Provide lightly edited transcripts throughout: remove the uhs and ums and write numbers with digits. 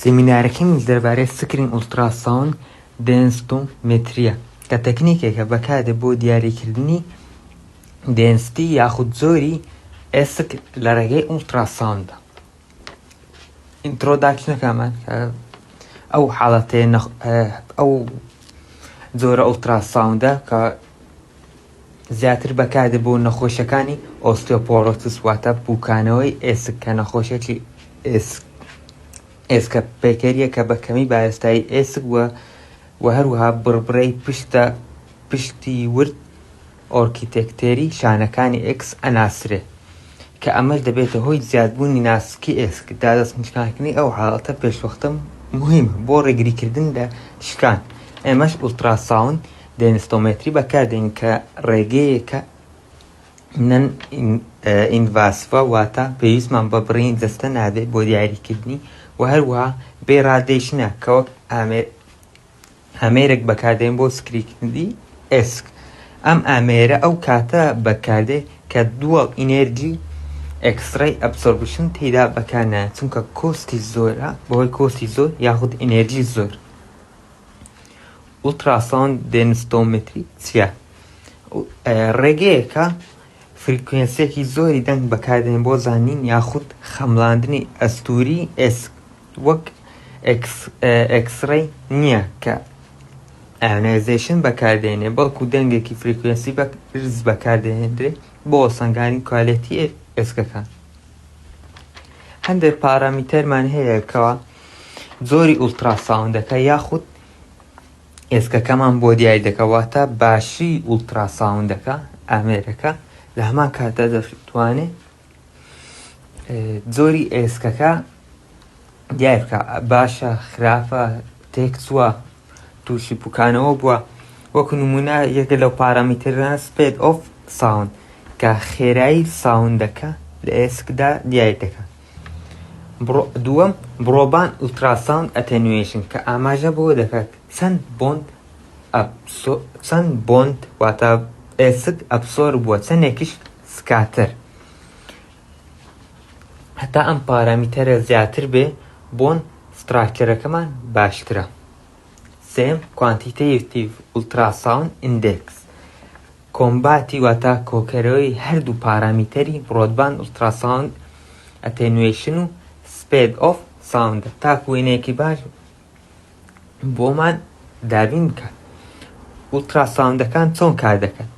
سیمینارەکەی منیش دەربارەی screen ultrasound densitometry یە کە تەکنیکێکە بەکاردێت بۆ دیاریکردنی density یاخود جۆری ئێسک لە ڕێگەی ultrasound دا. introduction ەکەمان ئەو حاڵەتەیە ئەو جۆرە ultrasound ە کە زیاتر بەکاردێت بۆ نەخۆشیەکانی osteoporosis واتە پوکانەوەی ئێسک کە نەخۆشیەکی ئێسک ئێسکە پەیکەریە کە بە کەمی بارستایی ئێسک و و هەروەها بڕبڕەی پشتە پشتی ورد architecture ی شانەکانی ئێکس ئەناسرێ کە ئەمەش دەبێتە هۆی زیادبوونی ناسکی ئێسک دا دەستنیشانکردنی ئەو حاڵەتە پێشوەختە موهیمە بۆ ڕێگریکردن لە شکان ئێمەش ultrasound densitometry بەکاردێنین کە ڕێگەیەکە non invasive ە واتە پێویستمان بە بڕینی جەستە نابێت بۆ دیاریکردنی و هەروەها بێ radiation ە کە وەک ئامێر ئامێرێک بەکاردێن بۆ screening کردنی ئێسک. ئەم ئامێرە ئەو کاتە بەکاردێ کە dual energy X-ray absorption تێیدا بەکارنایەت چونکە cost ی زۆرە بەهۆی cost ی زۆر یاخود ئینێرجی زۆر. ultrasound densitometry چییە؟ ڕێگەیەکە frequency ەکی زۆری دەنگ بەکاردێن بۆ زانین یاخود خەمڵاندنی ئەستووری ئێسک وەک X-ray نییە کە ionization بەکاردێنێ بەڵکو دەنگێکی frequency بەرز بەکاردێنرێ بۆ هەڵسەنگاندنی quality ئێسکەکان. هەندێک parameter مان هەیە کەوا جۆری ultrasound ەکە یاخود ئێسکەکەمان بۆ دیاری دەکە واتە باشی ultrasound ەکە ئامێرەکە لە هەمان کاتدا دەتوانێت جۆری ئێسکەکە دیار بکە باشە خراپە تێکچووە تووشی پوکانەوە بووە وەکو نمونە یەکە لەو parameter ە speed of sound کە خێرایی sound ەکە لە ئێسکدا دیاری دەکات. دووەم، broadband ultrasound attenuation کە ئاماژە بەوە دەکات چەند bone چەند bone واتە ئێسک absorb بووە چەندێکیش scatter. هەتا ئەم parameter ە زیاتر بێ bone structure ەکەمان باشترە. سێیەم، quantitative ultrasound index کۆمباتی واتە کۆکەرەوەی هەردوو parameter ی broadband ultrasound attenuation و speed of sound ە تاکو وێنەیەکی باش بۆمان دابین بکات. ultrasound ەکان چۆن کار دەکەن؟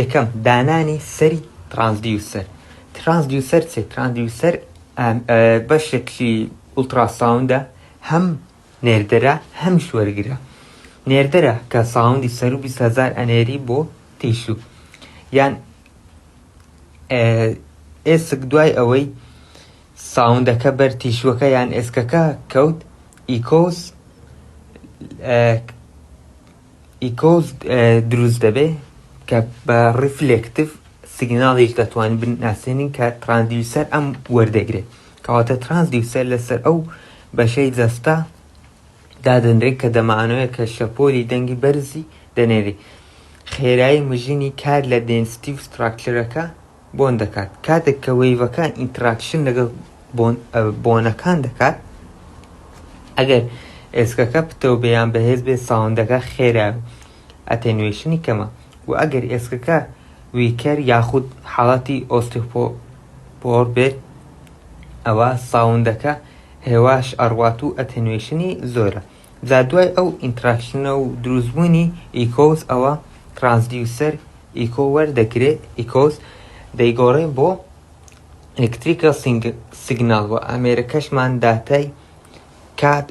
یەکەم، دانانی سەری transducer. transducer چیە؟ transducer بەشێکی ultrasound ە هەم نێردەرە هەمیش وەرگرە. نێردەرە کە sound ی سەروو 20,000 ئەنێری بۆ tissue یان ئێسک دوای ئەوەی sound ەکە بەر tissue ەکە یان ئێسکەکە کەوت echoes echoes دروست دەبێ کە بە reflective signal یش دەتوانین بناسێنین کە transducer ئەم وەردەگرێت کەواتە transducer لەسەر ئەو بەشەی جەستە دادەنرێت کە دەمانەوێت کە شەپۆلی دەنگی بەرزی دەنێری خێرایی مژینی کار لە density و structure ەکە bone دەکات کاتێک کە wave ەکان interaction لەگەڵ bone ەکان دەکات ئەگەر ئێسکەکە پتەو بێ یان بەهێز بێ sound ەکە خێرا attenuation ی کەمە و ئەگەر ئێسکەکە weaker یاخود حاڵەتی osteopore بێت ئەوە sound ەکە هێواش ئەڕوات و attenuation ی زۆرە جا دوای ئەو interaction ە و دروستبوونی echoes ئەوە transducer echo وەردەگرێت echoes دەیگۆڕێ بۆ electrical signal و ئامێرەکەشمان داتای کات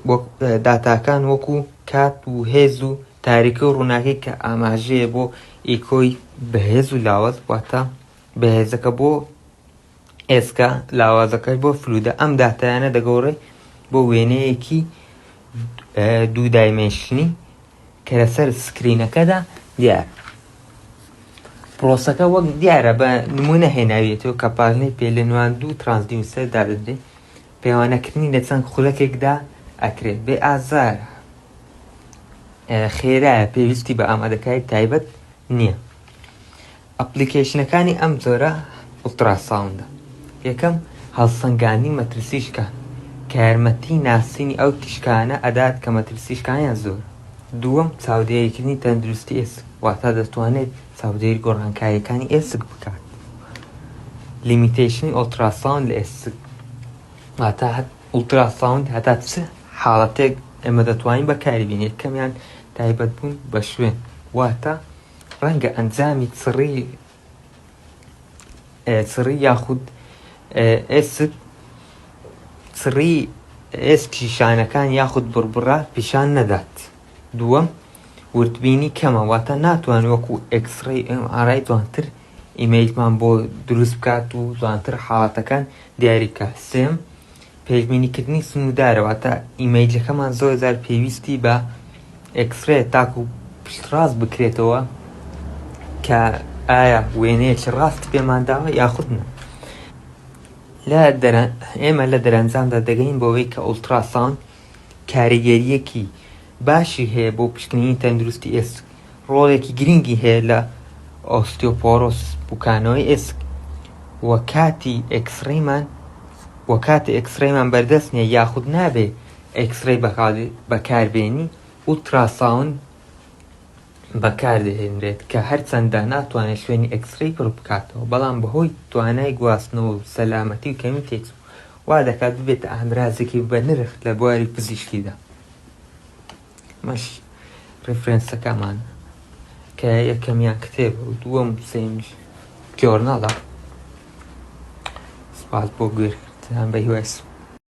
داتاکان وەکو کات و هێز و تاریکی و ڕووناکی کە ئاماژەیە بۆ ئیکۆی بەهێز و لاواز واتە بەهێزەکە بۆ ئێسکە لاوازەکەش بۆ fluid ە ئەم داتایانە دەگۆڕێ بۆ وێنەیەکی دوو dimension ی کە لەسەر screen ەکەدا دیارە. پرۆسەکە وەک دیارە بە نمونە هێناویەتەوە کە پاژنەی پێ لە نێوان دوو transducer دادەنرێت، پێوانەکردنی لە چەند خولەکێکدا ئەکرێت، بێ ئازار، خێرایە، پێویستی بە ئامادەکاری تایبەت نییە. application ەکانی ئەم جۆرە ultrasound ە، یەکەم، هەڵسەنگاندنی مەترسی شکان. کە یارمەتی ناسینی ئەو تیشکانە ئەدات کە مەترسی شکانیان زۆرە. دووەم، چاودێریکردنی تەندروستی ئێسک، واتە دەتوانێت چاودێری گۆڕانکارییەکانی ئێسک بکات. limitation ی ئۆڵتراساوند لە ئێسک، واتە ئوڵتراساوند هەتا چ حاڵەتێک ئێمە دەتوانین بەکاری بێنین. یەکەمیان تایبەت بوون بە شوێن، واتە ڕەنگە ئەنجامی چڕی چڕی یاخود ئێسک چڕی ئێسکی شانەکان یاخود بڕبڕە پیشان نەدات. دووەم، وردبینی کەمە، واتە ناتوان وەکو X-ray MRI جوانتر image مان بۆ دروست بکات و جوانتر حاڵەتەکان دیاری بکات. سێم، پێشبینیکردنی سنووردارە، واتە image ەکەمان زۆر جار پێویستی بە X-ray تاکو پشتڕاست بکرێتەوە کە ئایا وێنەیەکی ڕاست پێمان داوە یاخود نا. لە ئێمە لە دەرەنجامدا دەگەین بەوەی کە ئوڵتراساوند کاریگەرییەکی باشی هەیە بۆ پشکنینی تەندروستی ئێسک، ڕۆڵێکی گرنگی هەیە لە osteoporosis، پوکانەوەی ئێسک، و کاتی X-ray مان و کاتی X-ray مان بەردەست نییە یاخود نابێ X-ray بەکاربێنی، ئوڵتراساوند بەکاردەهێنرێت کە هەرچەندە ناتوانێت شوێنی X-ray پڕ بکاتەوە، بەڵام بەهۆی توانای گواستنەوە و سەلامەتی و کەمی تێچوو وا دەکات ببێتە ئامرازێکی بەنرخ لە بواری پزیشکیدا. ئەمەش reference ەکەمان کە یەکەمیان کتێبە و دووەم و سێیەمیش journal ە. سپاس بۆ گوێگرتنتان بە هیوای سوود.